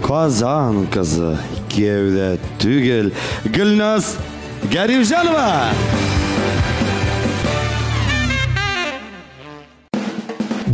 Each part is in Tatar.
Казан кызы, кияүдә түгел, Гөлназ Гарифҗанова!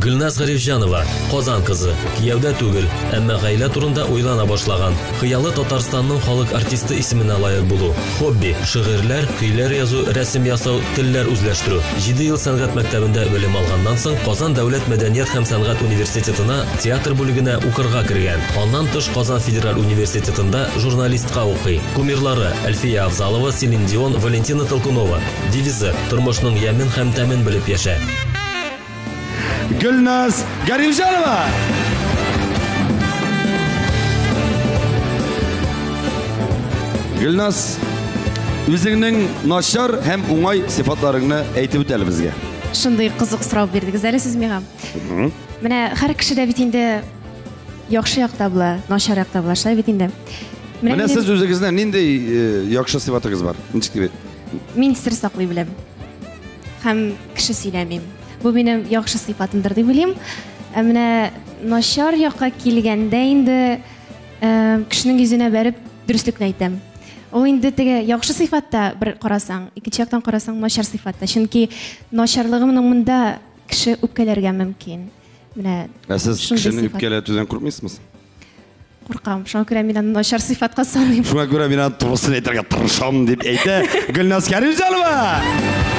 Гөлназ Гарифҗанова, Казан кызы, кияүдә түгел, әмма гаилә турында уйлана башлаган. Хыялы Татарстанның халык артисты исеменә лаек булу. Хобби, шигырьләр, көйләр язу, рәсем ясау, телләр үзләштерү. Җиде ел сәнгать мәктәбендә белем алганнан соң, Казан дәүләт мәдәният һәм сәнгать университетына театр бүлегенә укырга кергән. Аннан тыш Казан федераль университетында журналистка укый. Кумирлары, Әлфия Авзалова, Селин Дион, Валентина Толкунова. Девизы, тормышның ямен һәм тәмен белеп яшә. Гөлназ Гарифҗанова! Гөлназ, үзеңнең начар һәм уңай сыйфатларыңны әйтеп үт әле безгә. Шундый кызык сорау бирдегез әле сез миңа. Менә һәр кешедә бит инде яхшы як та була, начар як та була, шулай бит инде. Менә сез үзегезнең нинди э, яхшы сыйфатыгыз бар? Ничек дип Мин сер саклый беләм. Һәм кеше сөйләмим. Бу минем яхшы сыйфатымдыр дип уйлыйм. Ә менә начар якка килгәндә инде э, кешенең йөзенә бәреп дөреслекне әйтәм. Ул инде теге яхшы сыйфатта бер карасаң, икенче яктан карасаң начар сыйфатта. Чөнки начарлыгымның монда кеше үпкәләргә мөмкин. Менә Ә сез кешене үпкәләтүдән куркмыйсызмы? Куркам. Шуңа күрә мин аны начар сыйфатка саныйм. Шуңа күрә мин аны турысын әйтергә тырышам дип әйтә Гөлназ Кәримҗанова.